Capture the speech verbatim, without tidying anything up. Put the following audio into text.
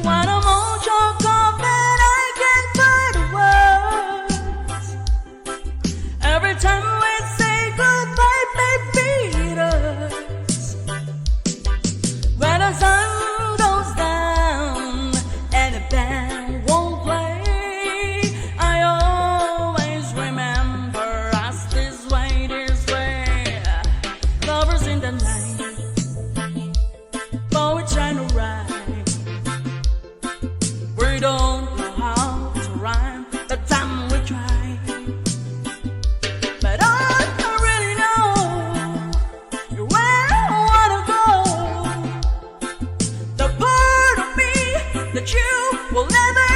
What a mojo cup that I can find words. Every time we say goodbye, baby, it hurts. When the sun goes down and the band won't play, I always remember us this way, this way. Lovers in the night, but we try to ride. We don't know how to rhyme, but time we try. But I really know you're where I wanna go. The part of me that you will never